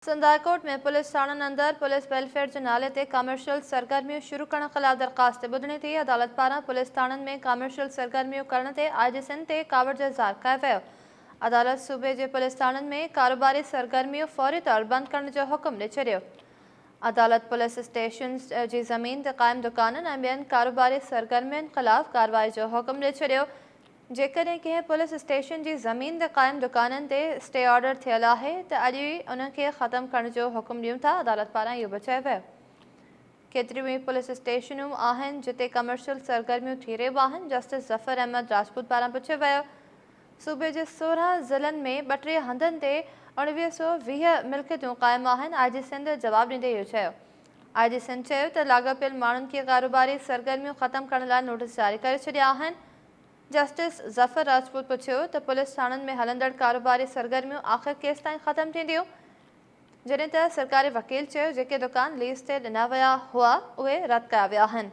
Sindh high court ۾ police ٿاڻن اندر police welfare جي نالي تي ڪمرشل سرگرميون شروع ڪرڻ خلاف درخواست تي ٻڌڻي ٿي، عدالت پاران پوليس ٿاڻن ۾ ڪمرشل سرگرميون ڪرڻ تي آء جي سنڌ تي ڪاوڙ جو اظهار ڪيو ويو، عدالت صوبي جي پوليس ٿاڻن ۾ ڪاروباري سرگرميون فوري طور بند ڪرڻ جو حڪم ڏئي ڇڏيو. عدالت پوليس اسٽيشنز جي زمين تي قائم دڪانن ۽ ٻين ڪاروباري سرگرمين خلاف ڪارروائي جو حڪم ڏئي ڇڏيو، جيڪڏهن ڪنهن پوليس اسٽيشن جي زمين تي قائم دڪانن تي اسٽي آرڊر ٿيل آهي ته اڄ ئي انهن کي ختم ڪرڻ جو حڪم ڏيون ٿا، عدالت پاران اهو به چيو ويو ڪيتريون ئي پوليس اسٽيشنون آهن جتي ڪمرشل سرگرميون ٿي رهيون آهن، جسٽس ظفر احمد راجپوت پاران پڇيو ويو صوبي جي 16 ضلعن ۾ 32 هنڌن تي 1920 ملڪيتون قائم آهن، آء جي سنڌ جواب ڏيندي اهو چيو. آء جي سنڌ چيو ته لاڳاپيل ماڻهن کي ڪاروباري سرگرميون ختم ڪرڻ لاء نوٽيس جاري ڪري ڇڏيا آهن، جسٽس ظفر راجپوت پڇيو ته پوليس ٿاڻن ۾ هلندڙ ڪاروباري سرگرميون آخر ڪيستائين ختم ٿينديون؟ جڏهن ته سرڪاري وڪيل چيو جيڪي دڪان ليز تي ڏنا ويا هئا اهي رد ڪيا ويا آهن.